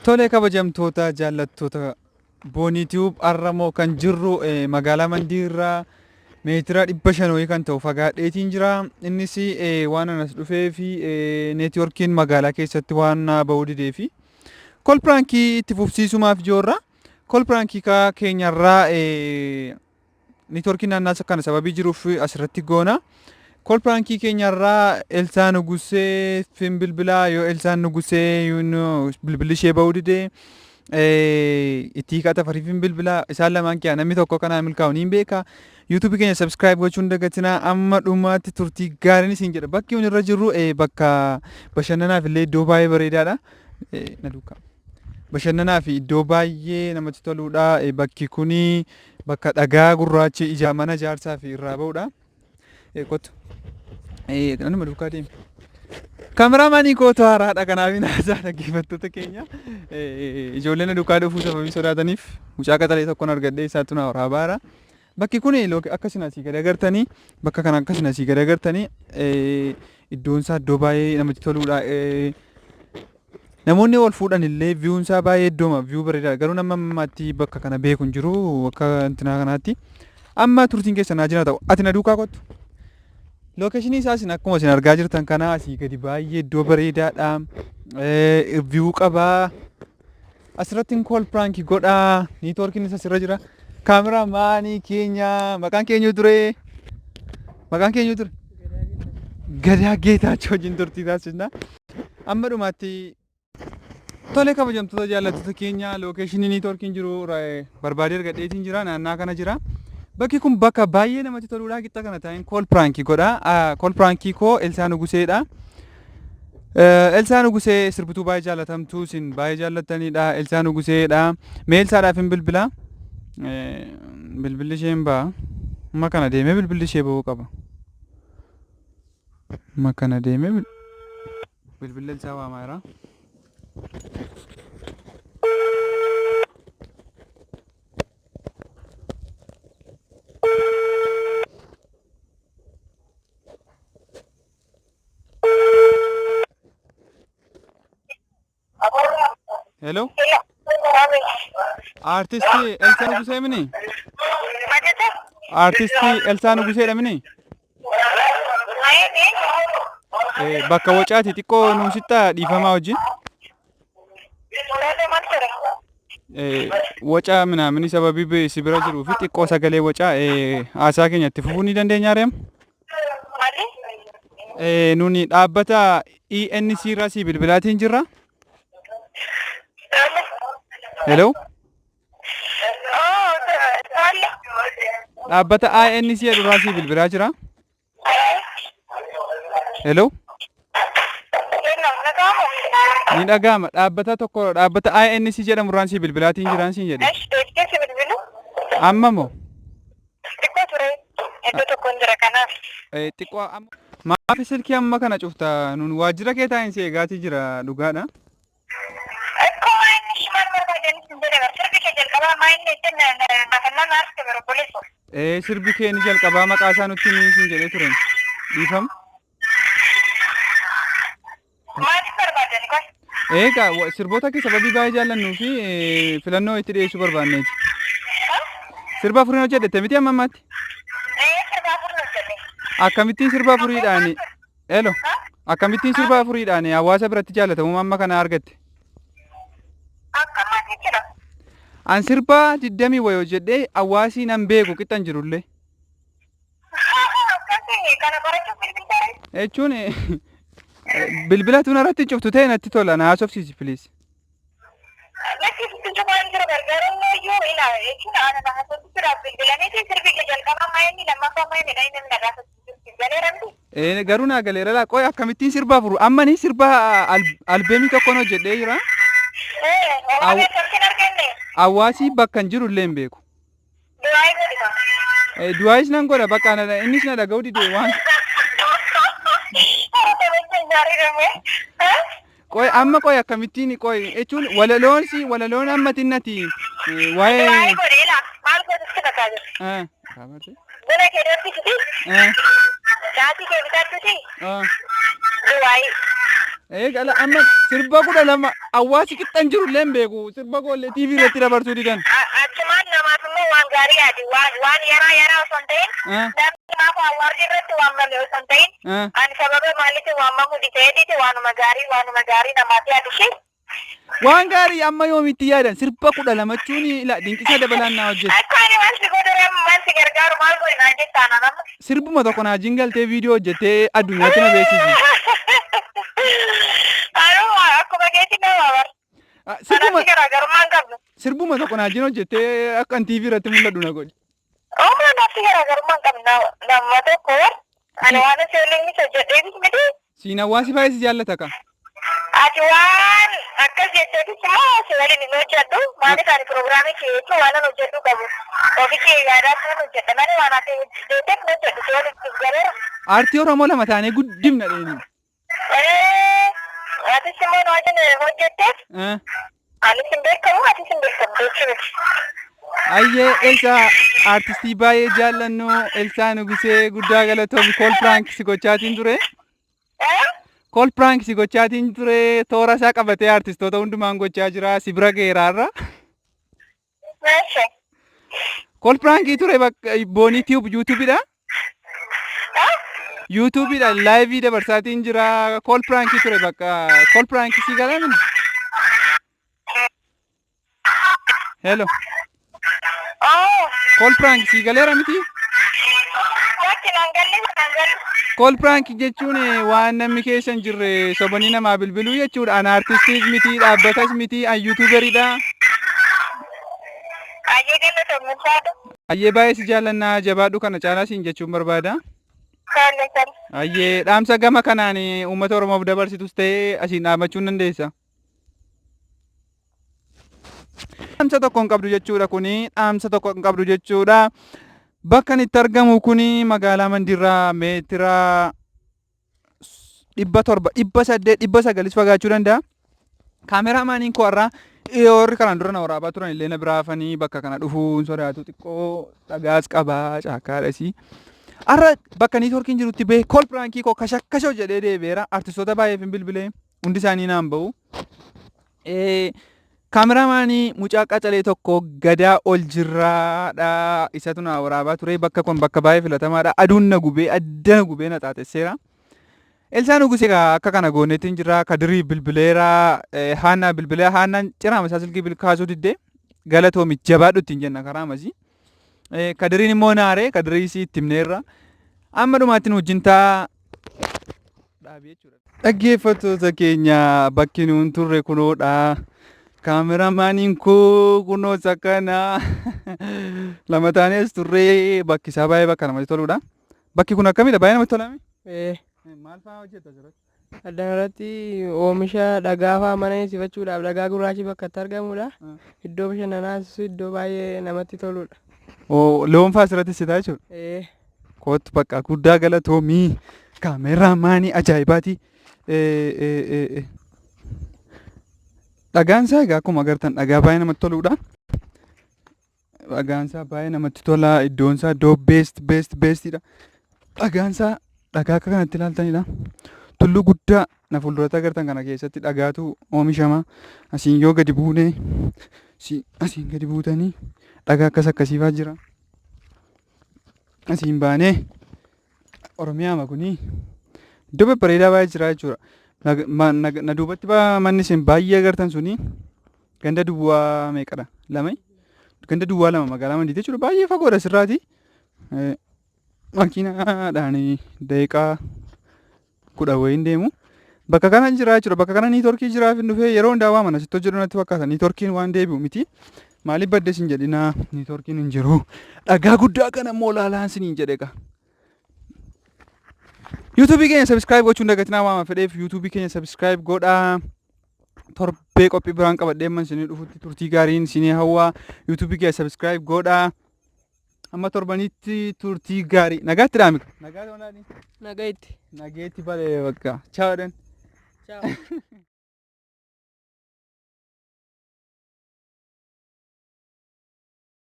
Tole kabajamtoota jaallattoota Boonii Tube har'ammoo kan jirru magaalaa Mandii irraa meetira 500 wayii kan ta'u fagaadheetiin jira. Innis waan anas dhufee fi neetworkiin magaalaa keessatti waan naa ba'uu didee fi kol piraankii itti fufsiisumaaf joorra. Kol piraankii keenyarraa Neetworkiin naannaa kana sababii jiruuf asirratti goona. Kol piraankii keenyarraa Elsaa Nugusee fin bilbilaa yoo Elsaan Nugusee bilbilli ishee ba'uu dide itti hiikaa tafarii fin bilbilaa isaan lamaan keessaa namni tokko kanaa milkaa'u niin beeka. YouTube keenya subscribe gochuun dagatinaa amma dhumaatti turtii gaariin isin jedha. Bakki nuti irra jirru bakka bashannanaaf illee iddoo baay'ee bareedaadha. Na duukaa. Bashannanaa fi iddoo baay'ee namatti toluudha. Bakki kuni bakka dhagaa gurraachi ijaa mana ijaarsaa fi irraa ba'uudha. Kottu. Anuma duukaa deemi. Kaameraamaanii kootu haaraadha kanaaf hin haasaa dhaggeeffattoota keenya. Ijoolleen na duukaa dhufuu sababii sodaataniif mucaa qaxalee tokkon argadhee isaatu na waraabaara. Bakki kun akka isin asii gadi agartanii bakka kana akka isin asii gadi agartanii iddoon isaa iddoo baay'ee namatti toluudha. Namoonni wal fuudhan illee viyuun isaa baay'ee iddooma viyuu bareedaadha. Garuu nama ammaatti bakka kana beeku hin jiru akka intinaa kanaatti. Amma turtiin keessa naa jira ta'u ati na duukaa kottu. Lookeeshinii isaa isin akkuma isin argaa jirtan kana asii gadi baay'ee iddoo bareedaadha. Viyuu qabaa. Asirratti kool piraanki godhaa. Niitoorkiin isa asirra jira. Kaameraa maanii keenya maqaan keenya ture. Maqaan keenya ture. Gadaa Geetaachoo wajjin turtii taasisna. Amma dhumaatti tole kabajamtoota jaallattoota keenya lookeeshinii niitoorkiin jiru barbaadee argadheetiin jira naannaa kana jira. Bakki kun bakka baay'ee namatti toluudha. Qixxa kana taa'een kool piraankii godha. Kool piraankii koo Elsaa Nuguseedha. Elsaa Nugusee sirbituu baay'ee jaalatamtuu isin baay'ee jaallattanidha. Elsaa Nuguseedha. Mee Elsaadhaaf hin bilbila. Bilbilli ishee hin ba'a. Amma kana deemee bilbilli ishee ba'uu qaba. Amma kana deemee bilbilli Elsaa waamaa jira. Hello. Artistii Elsaa Nugusee mini? Artistii Elsaa Nuguseedha mini? Bakka wacaati xiqqoo nuu sittaa dhiifamaa wajjin. Waca minaamini sababii si bira jiruu fi xiqqoo sagalee wacaa haasaa keenya itti fufuu ni dandeenya reem? Mali? Nuni dhaabbata ENC irraa sii bilbilaatiin jirra. Tole. Hello. Oh, tole. Dhaabbata INC jedhu irraa sii bilbilaa jira. Hello. Kenna, nagaamu. Ni dhaga'ama. Dhaabbata tokko dhaabbata INC jedhamu irraan sii bilbilaatiin jiraan siin jedhe. Esh, deebitee si bilbilu? Amma moo? Xiqqoo ture. Iddoo tokkoon jira kanaaf. Xiqqoo amma. Maaf silkii amma kana cufta? Nun waajjira kee taa'in si eegaatii jira dhugaadha. Akkoo maa inni ishii maal barbaadanii sin jedhe bar sirbi kee jalqabaa maa inni ittiin gaafannaa na argite bar obboleessa. Sirbi kee ni jalqabaa maqaa isaa nutti himi sin jedhee ture. Dhiifama. Maaliif barbaadani qoy? Egaa sirboota kee sababii baay'ee jaallannuu fi filannoo itti dhiyeessuu barbaanneeti. Sirba afuriin hojjedhette miti amma ammaatti? Ee sirba afurin hojjedhe. Akkamittiin sirba afuriidhaan Elo akkamittiin sirba afuriidhaan hawaasa biratti jaallatamummaa amma kana argatte? Akka ammaatti jira. An sirba digdamii wayi hojjedhee hawaasii nan beeku qixxan jirullee. Akkasii kana barachuuf bilbiltee? Jechuun bilbila tun irratti cuftu ta'e natti tola na haasofsiisi please. Lakki sitti cufaan jiru gargaaruun iyyuu ila jechuun ana na haasofsiisuudhaaf bilbilaniiti sirbi kee jalqabaa maa inni lammaffaa maa inni dha inni na gaafachuu galeera miti. Garuu naa galeera laa qoy akkamittiin sirba afur amma ni sirba albeemii tokkoon hojjedhee jira. Ee homaa beekamtiin arganne. Hawaasii bakka hin jiru illee hin beeku. Du'aayii godhi kaa. Du'aayis nan godha bakka innis na dhaga'uu dide waan. Qoy amma qoy akkamittiin qoy jechuun walaloon si walaloon amma tinnati waa'ee. Du'aayii godhi ilaa maal gootu sitti fakkaata. Kaabarte. Buna kee danfisuti. Caatii kee bitadhuti. Du'aayii. Eegala amma sirba 12 hawaasi qixxan jiru illee hin beeku. Sirba koollee TV irratti dabarsuu didan. Achumaan namaaf immoo waan gaarii yaadi. Waan yaraa yaraa osoo hin ta'in, namni maaf award irratti waamame osoo hin ta'in, ani sababa maaliitiin waamamuu dhiseetiiti, waanuma gaarii, waanuma gaarii namaaf yaadu ishee. Waan gaarii amma yoomitti yaadan? Sirba 12 jechuun ila Dinqisaa Dabalaan naa hojjete. Akka ani maal si godhu, maal si gargaaru, maal godhi naan jettaa naan amma? Sirbuma tokko naa jingaltee viidiyoo hojjettee addunyaatti na beeksisi. Anuma akkuma keetti nama bar. Sirbuma Kanatti garaagarummaa hin qabnu. Sirbuma tokko naa jin hojjettee akka an TV irratti mul'adhu na godhi. Omaa natti garaagarummaa hin qabnu nama tokko bar. Ani waan asii waliin hojjedheefis miti. Siin hawaasi baay'ee si jaallata ka. Ati waan akkas jetteefis immoo si waliin hin hojjedhu. Maaliif, ani piroogiraamii kee jechuun waan an hojjedhu qabu. Ofii kee yaadaa kan hojjedha malee waan ati jetteef hin hojjedhu, si waliin siif galeera. Aartii Oromoo lama taanee guddifna dheeni. Atis immoo na wajjin hojjetteef anis hin beekamu, atis hin beekamtu jechuu miti. Ayyee Elsaa, aartistii baay'ee jaallannu Elsaa Nugusee, guddaa galatoomi. Call prank si gochaatiin ture. Call prank si gochaatiin ture, toora isaa qabatee aartistoota hundumaan gochaa jira, si bira ga'eera har'a. Meesha. Call prankii ture bakka Boonii Tube YouTubeidha. YouTubeidha, live dabarsaatiin jira. Call prankii ture bakka call prankii si galamini. Hello. Oh. Call prank si galeera miti? Lakki, naan galle, naan galle. Call prank jechuun waan namni keessa hin jirre sobanii namaa bilbiluu jechuudha. An aartistiis miti, dhaabbatas miti, an YouTuberidha. Ayyee, galatoomii, ulfaadhu. Ayyee, baay'ee si jaallannaa, jabaadhu, kana caalaa siin jechuun barbaada. Tole tole. Ayyee, dhaamsa gama kanaan uummata Oromoof dabarsitus ta'ee asiin dhaabbachuu hin dandeessa. Dhaamsa tokko hin qabdu jechuudha kuni, dhaamsa tokko hin qabdu jechuudha. Bakka inni itti argamu kuni magaalaa Mandiirraa meetira 700, 800, 900s fagaachuu danda'a. Kaameraamaaniin koo har'aa warri kanaan dura na waraabaa turan illee na biraa hafanii, bakka kana dhufuun sodaatu, xiqqoo dhagaas qabaa, caakkaadhasi. Har'a bakka networkiin jirutti bahee call prankii koo kashakkashoo jedhee deebi'eera. Artistoota baay'eef hin bilbilee, hundi isaanii naan ba'u. Kaameraamaanii mucaa qacalee tokko Gadaa ol jirraadha. Isatu na waraabaa ture. Bakka kun bakka baay'ee filatamaadha. Aduun na gubee, adda na gubee, na xaaxesseera. Elsaa Nugusee egaa akka kana gooneetiin jira. Kadirii bilbileera. Haannaa bilbileera. Haannaan ciraama isaa silkii bilkaasuu diddee, galatoomi, jabaadhu ittiin jenna karaa amasii. Kadiriin immoo naaree Kadirii si itti himneerra. Amma dhumaatti nu wajjin ta'a. Dhaabii jechuudha. Dhaggeeffattoota keenya, bakki nuun turre kunoodha. Kaameraamaaniin koo kunoo isa kana. Lama taanee as turree, bakki isaa baay'ee bakka namatti toludha. Bakki kun akkamidha? Baay'ee namatti tolame? Ee. Maal fa'aa hojjeta asirratti? Addana irratti oomisha dhagaa fa'aa mana eessifachuudhaaf dhagaa gurraachi bakka itti argamudha. Iddoo bashannanaas iddoo baay'ee namatti toludha. Oo, loon fa'aa asirratti sitaa jechuudha. Ee. Kootu bakka guddaa, galatoomii, kaameraamaanii ajaa'ibaati. Dhagaan isaa egaa akkuma agartan dhagaa baay'ee namatti toludha. Dhagaan isaa baay'ee namatti tola. Iddoon isaa iddoo best best bestidha. Dhagaan isaa dhagaa akka kanatti ilaaltanidha. Tulluu guddaa na fuulduratti agartan kana keessatti dhagaatu oomishama. Asiin yoo gadi buune, asiin gadi buutanii dhagaa akkas akkasiifaa jira. Asiin baanee Oromiyaama kuni iddoo babbareedaa baay'ee jira jechuudha. Na duubatti manni isin baay'ee agartan suni ganda duwwaa meeqadha? Lama? Ganda duwwaa 2 magaalaa Mandiiti jechuudha. Baay'ee fagoodha sirraati. Makiinaadhaan daqiiqaa 10 wayiin deemu. Bakka kana jira jechuudha. Bakka kana networkii jiraaf hin dhufee, yeroo hundaa waa mana sitti hojjedhu natti fakkaata. Networkiin waan deebi'u miti. Maaliif badde sin jedhinaa, networkiin hin jiru. Dhagaa guddaa kana immoo ilaalaan siniin jedhe egaa. YouTubeii keenya subscribe gochuun dagatinaa, waama fedheef YouTubeii keenya subscribe godhaa. Torbee qophii biraan qabadhee amma isinii dhufutti turtii gaariin isinii hawwaa. YouTubeii keenya subscribe godhaa. Amma torbanitti turtii gaarii. Nagaatti dhaamika. Nagaa. Nagaatti. Nageetti balee bakka. Ciao dhan. Ciao.